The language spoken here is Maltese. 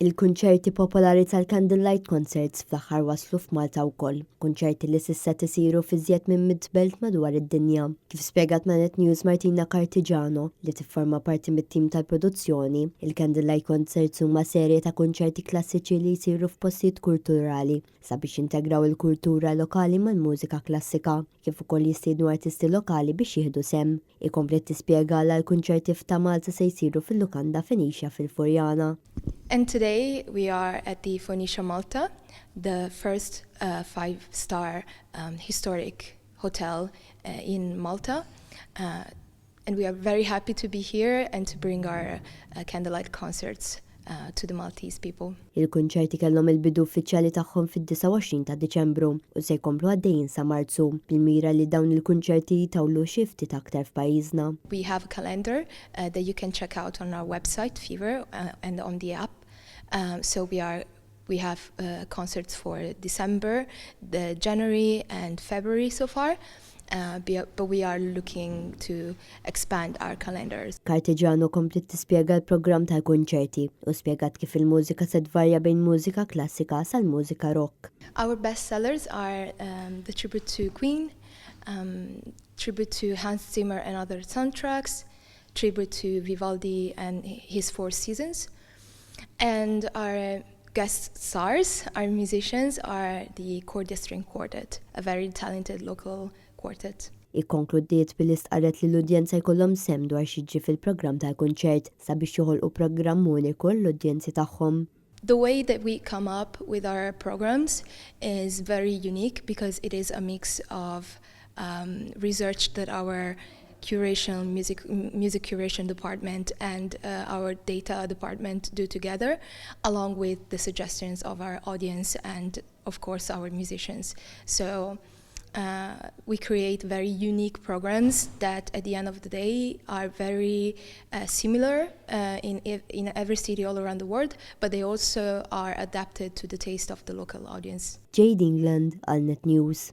Il-kunċerti popolari tal-Candlelight Concerts fl-aħħar waslu f'Malta wkoll, kunċerti li s'issa isiru f'iżjed minn 100 belt madwar id-dinja. Kif spjegat ma' Net News Martina Cartigiano, li tifforma parti mit-tim tal-produzzjoni, il-Candlelight Concerts huma serje ta' kunċerti klassiċi li jsiru f'postijiet kulturali sabiex jintegraw il-kultura lokali mal-mużika klassika, kif ukoll jistiednu artisti lokali biex jieħdu sehem. Ikompli tispjega għala l-kunċerti f'ta' Malta se jsiru fil-Lukanda Phoenicia fil-Furjana. And today we are at the Phoenicia Malta, the first five-star historic hotel in Malta. And we are very happy to be here and to bring our candlelight concerts to the Maltese people. Il-kunċerti kellhom il-bidu uffiċjali tagħhom fid-29 ta' Diċembru u se jkomplu għaddejjin sa Marzu bil-mira li dawn il-kunċerti jtawlu xi ftit aktar f'pajjiżna. We have a calendar that you can check out on our website, Fever, and on the app. So we have concerts for December, the January and February so far. But we are looking to expand our calendars. Cartigiano komplet tispjega l-programm tal-kunċerti u spjegat kif il-mużika se tvarja bejn mużika klassika sal-mużika rock. Our best sellers are the tribute to Queen, tribute to Hans Zimmer and other soundtracks, tribute to Vivaldi and his Four Seasons. And our guest stars, our musicians, are the Cordia String Quartet, a very talented local quartet. Ikkonkludiet billi stqarret li l-udjenza jkollhom sehem dwar x'jiġri fil-programm tal-kunċert sabiex joħolqu programm uniku l-udjenzi tagħhom. The way that we come up with our programs is very unique because it is a mix of research that our curation music curation department and our data department do together, along with the suggestions of our audience and, of course, our musicians. So we create very unique programs that at the end of the day are very similar in every city all around the world, but they also are adapted to the taste of the local audience. Jade England għal Net News.